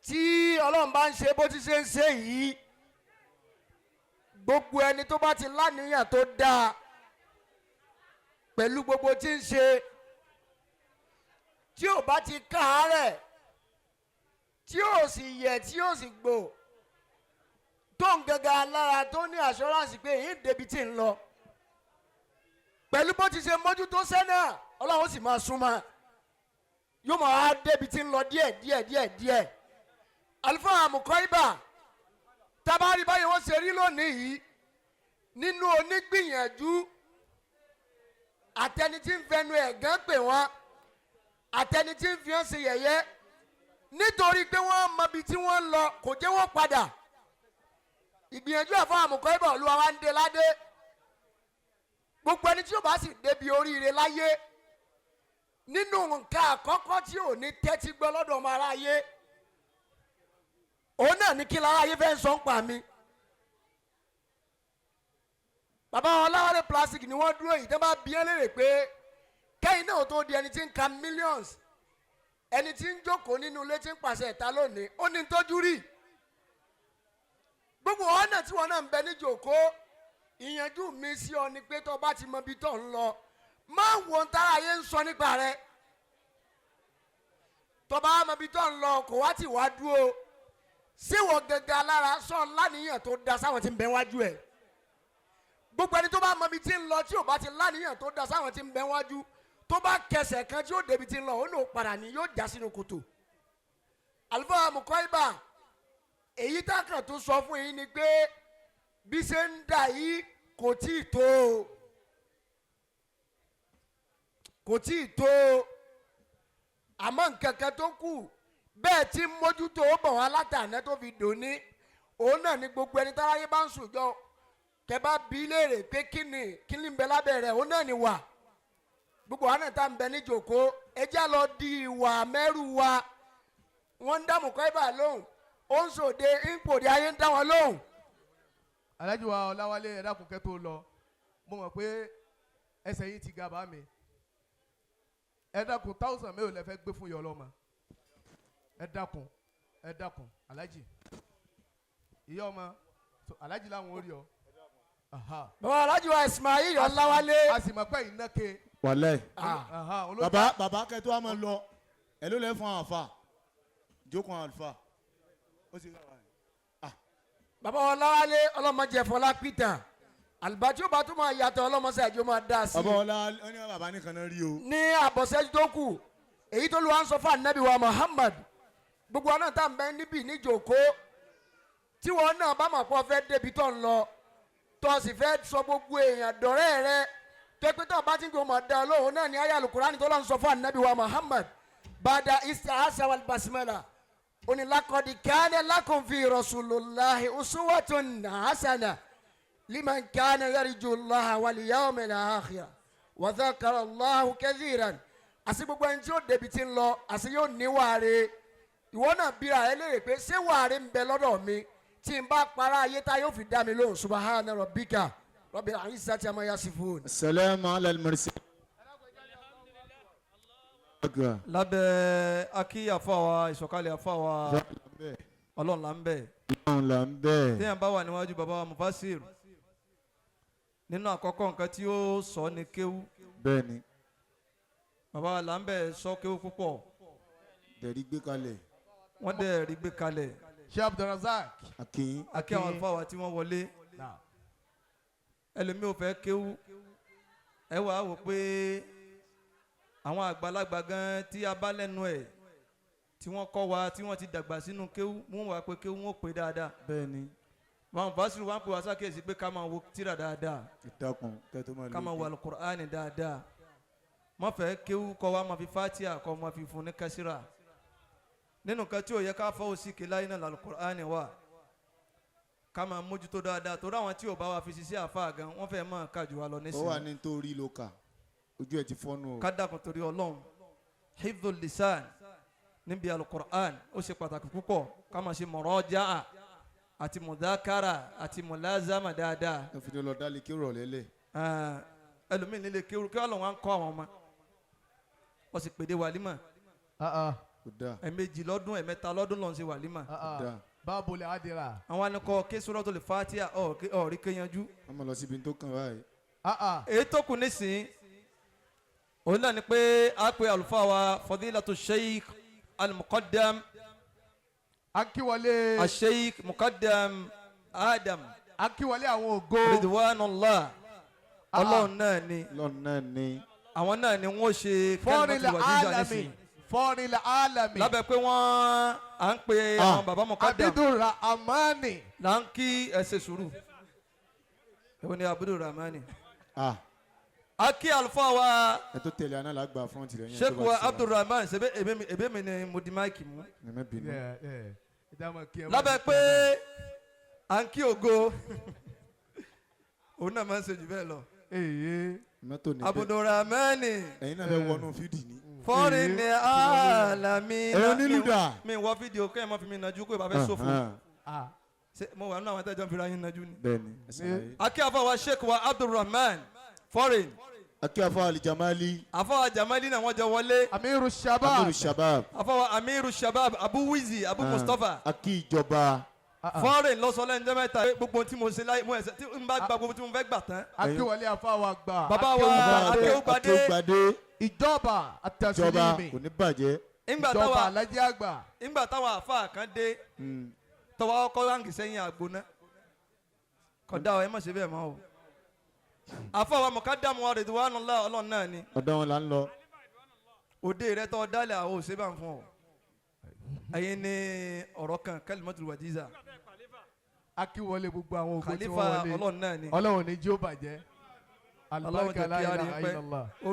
Tí Ọlọ́run bá ń ṣe bó ti ṣe ń ṣe yìí, gbogbo ẹni tó bá ti láníyàn tó dáa pẹ̀lú gbogbo tí ń ṣe, tí ò bá ti káàárẹ̀, tí ò sì yẹ̀, tí ò sì gbò, tó ń gangan lára, tó ní assurance pé èyí ń débi tí ń lọ pẹ̀lú bó ti ṣe mójútó sẹ́nà, Ọlọ́run ó sì máa súnmọ́, yóò máa débi tí ń lọ díẹ̀ díẹ̀ díẹ̀ díẹ̀. Àlùfáà Mùkọ́íbà, tabari báyìí wọ́n ṣe rí lónìí yìí nínú onígbìyànjú àtẹni tí ń fẹnu ẹ̀gán pè wọ́n, àtẹni tí ń fi hàn ṣe yẹ̀yẹ́, nítorí pé wọ́n mọ ibi tí wọ́n ń lọ, kò jẹ́ wọ́n padà. Ìgbìyànjú àfọ Mùkọ́íbà, Olúwa wa ń dé ládé. Gbogbo ẹni tí yóò bá sì débi oríire láyé, nínú nǹkan àkọ́kọ́ tí ò ní tẹ́tí gbọ́ lọ́dọ̀ ọmọ aráyé, òun náà ní kí láráyé fẹ́ sọ ń pa mi. Bàbá wọn Ọláwálé Plastic ni wọ́n dúró yìí. Tẹ́ bá bí ẹ́ léèrè pé kẹ́yìn náà tó di ẹni tí ń ka millions, ẹni tí ń jókòó nínú ilé tí ń pàṣẹ ìta lónìí, ó ní tójú rí. Gbogbo ọ̀nà tí wọn náà ń bẹ níjòkó, ìyànjú mi sí ọ ni pé tó bá ti mọ ibi tó ń lọ, má wo ohun tára ayé ń sọ nípa rẹ. Tó bá mọ ibi tó ń lọ, kò wá tì wá dúró síwọ gẹ́gẹ́ alára sọ láníyàn tó da sáwọn tí ń bẹ wájú ẹ. Gbogbo ẹni tó bá mọ ibi tí ń lọ, tí ò bá ti láníyàn tó da sáwọn tí ń bẹ wájú, tó bá kẹsẹ̀ kan tí ó débi tí ń lọ, ó ní ó padà ní yóò já sínú kòtò. Àlùfáà Mùkọ́íbà, èyí tákàn tó sọ fún yín ni pé bí ṣe ń dà yìí kò tí ì tó o, kò tí ì tó o. Àmọ́ nǹkan kan tó kù bẹ́ẹ̀ tí ń mójútó ó bọ̀ wá látàná tó fi dòní, òun náà ni gbogbo ẹni táráyé bá ń sùn jọ, kẹ bá bí léèrè pé kí ni kí ni ń bẹ lábẹ́ rẹ̀, òun náà ni wà. Gbogbo wa náà tá ń bẹ níjòkó, ẹ já lọ di ìwà mẹ́rù wa. Wọ́n ń dá Mùkọ́íbà lóhùn, ó ń sòde ń pòde, ayé ń dá wọn lóhùn. Alhaji wa Ọláwálé, ẹ dákun, kẹ́ tó lọ, mo mọ̀ pé ẹsẹ̀ yìí ti ga bá mi. Ẹ dákun, 1,000 mélòó lẹ fẹ́ gbé fún yọ ọlọ́mọ? Ẹ dákun, ẹ dákun, Alhaji, ìyá ọmọ so, Alhaji làwọn ò rí ọ. Aha. Bàbá Alhaji wa Ismail Ọláwálé. A sì mọ̀ pé iná ke. Wàlẹ́. Ah. Aha, Bàbá, bàbá, kẹtọ́ wa máa lọ, ẹ ló lẹ́ fún àwọn àfa jókòó, àwọn àlùfáà ó sì rà wá. Bàbá Ọláwálé, ọlọ́mọdé fọlá peter àlùbátí ó bá tún máa yàtọ̀, ọlọ́mọṣẹ́ àjọ máa dá sí i. Bàbá ọlá ó ní bàbá nìkan náà rí o. Ní àbọ̀sẹ́jú tó kù, èyí tó lu wa ń sọ fún anabi wa Muhammad, gbogbo wa náà tá à ń bẹ níbí níjòkó, tí wọn náà bá mọ̀ pé ọ fẹ́ débi tó ń lọ, tó sì fẹ́ sọ gbogbo èèyàn dọ̀rẹ́ rẹ, tó pé tó bá ti ń gbé ọmọ dá lóhùn náà ní ayé alukurani tó lọ́n sọ fún anabi wa Muhammad bada ista'aza wal basmala, oni لقد كان لكم في رسول الله أسوة حسنة لمن كان يرجو الله واليوم الآخر وذكر الله كثيرا. Àti gbogbo ẹni tí ó débi tí ń lọ, àti yóò ní wàre. Ìwọ náà bíra ẹ léèrè pé ṣé wàre ń bẹ lọ́dọ̀ mi tí n bá para ayé tá yóò fi dá mi lóhùn? سبحان ربك رب العزة عما يصفون. السلام على المرسلين. Lábẹ́ akí àfàwà ìsọ̀kalẹ̀ àfàwà, Ọlọ́run là ń bẹ̀. Ọlọ́run là ń bẹ̀. Téèyàn bá wà níwájú bàbá wa Mufasir, nínú àkọ́kọ́ nǹkan tí ó sọ ní kéwú. Bẹ́ẹ̀ni. Bàbá wa là ń bẹ̀ sọ kéwú púpọ̀. Dẹ̀rí gbé kalẹ̀. Wọ́n dẹ̀ rí gbé kalẹ̀. Sheikh Abdulrasaq. Akin. Akí àwọn àlùfáà wa tí wọ́n wọlé. Ẹlòmíì ò fẹ́ kéwú, ẹ wàá wò pé àwọn àgbàlagbà gan tí a bá lẹ́nu ẹ̀ tí wọ́n kọ́ wa, tí wọ́n ti dàgbà sínú kéwú, wọ́n wà pé kéwú wọn ò pé dáadáa. Bẹ́ẹ̀ni. Wọn Mufasiru wọn pè wá sákèsí pé ká máa wo tírà dáadáa. Ìdákun kẹ́tọ́ máa Ká máa wo alukur'ani dáadáa. Má fẹ́ kéwú kọ́ wa máa fi fatia kọ́ máa fi fún ní kásírà nínú kan tí ò yẹ ká fọwọ́ sí kí láyé náà alukur'ani wà, ká máa mójútó dáadáa, torí àwọn tí ò bá wa fi ṣiṣẹ́ àfa gan, wọ́n fẹ́ máa ká jù wá lọ Ó wà nísìnyí. Ní torí ló kà, ojú ẹ ti fọ́nú o. Ká dákun torí Ọlọ́run, حفظ اللسان níbi alukur'an ó ṣe pàtàkì púpọ̀. Ká máa ṣe مراجعة àti مذاكرة àti ملازمة dáadáa. Ẹ fi lọ dálé kí rọ̀ lẹ́lẹ̀. Ẹlòmíì nílé kéwú kí wọ́n lọ wọn kọ́ àwọn ọmọ, wọ́n sì pèdè wàlímà. Kò dáa. Ẹ̀ẹ̀mejì lọ́dún, ẹ̀ẹ̀mẹ́ta lọ́dún lọ́n ṣe wàlímà. Ah, ah. Dáa. Báàbò lè adira. Àwọn anìkọ ké Suratul Fatiha ọ̀rí kéyanjú. Wọ́n máa lọ síbi tó kàn báyìí. Ah, ah. Èyí tó kù nísìnyí òun náà ni pé a pe àlùfáà wa Fadilatu Sheikh Al-Muqaddam Akíwọlé. Sheikh Muqaddam Adam Akíwọlé àwọn ògo. Ridwanullah. Ọlọ́run náà ni. Lọ́nà náà ni. Àwọn náà ni wọ́n ṣe Fọ́nrilẹ̀ kalimatul wajiza alami. nísìnyí. Fọ́nrilẹ̀ alami. Lábẹ́ pé wọ́n à ń pe àwọn baba Muqaddam Abidura Amani. là ń kí ẹsẹ̀ sùúrù. Èwo ni Abdulrahmani? Ah, A kí àlùfáà wa ẹ tó tẹ̀lé aná là gba front rẹ̀ yẹn. Sheikh wa Abdulrahman ṣebí ebe mi ni mo di máìkì mú. Ẹ má bínú. Yeah, yeah. Ìdámọ̀ kí ẹ má Lábẹ́ ní pé à ń kí ògo, òun náà máa ń ṣe jù bẹ́ẹ̀ lọ. Èyí. Mọ́tò ní bẹ́ẹ̀. Abdulrahmani Ẹ̀yin náà fẹ́ wọnú fídì ni. fọ́rin ní alami. Ẹ̀yin onílùdà. Mi wọ fídíò kẹ́ ẹ̀ mọ́ fi mi nàjú kó ìbá fẹ́ sófo. Ah. Ṣé mo wà nínú àwọn tẹ́jọ́ ń fira yín nàjú ni. Bẹ́ẹ̀ni, ẹ ṣàlàyé. Akí àfọwà Sheikh wa Abdulrahman fọ́rin. Akí afọ alijamali. Àfọwà Jamali náà wọ́n jọ wọlé. Amiru Shabab. Amiru Shabab. Àfọwà Amiru Shabab Abu Wizi Abu Mustapha. Akí ìjọba. Fọ́rin lọ́sọ lẹ́nu jẹ́ mẹ́ta pé gbogbo ohun tí mo ṣe láyé mo ẹ̀sẹ̀ tí n bá gba gbogbo tí mo fẹ́ gbà tán. Akíwọlé afáwa gbà. Bàbá wa Akéwùgbadé. Akéwùgbadé. Akéwùgbadé. Ìjọba Ìjọba àtẹ̀sílímì. kò ní bàjẹ́. Ńgbà Ìjọba táwa alájí àgbà. Ńgbà táwa àfa kan dé tọwọ́ ọkọ ráǹkì sẹ́yìn àgbo náà kódà ẹ má ṣe bẹ́ẹ̀ mọ́ o. Àfa wa Mukadam wa Ridwanullah ọlọ́run náà ni. Ọ̀dọ̀ wọn là ń lọ. Òde rẹ tọ́ dálẹ̀ àwọn òṣèbà ń fún ọ. Ẹ̀yin ni ọ̀rọ̀ kan Kalimatul Wajiza. Akíwọlé gbogbo àwọn ògo tí Khalifa wọ́n wọlé. ọlọ́run náà ni. Ọlọ́run ní jí ó bàjẹ́. Ọlọ́run Alibarika jẹ́ la kí a rí ilaha pẹ́. illallah.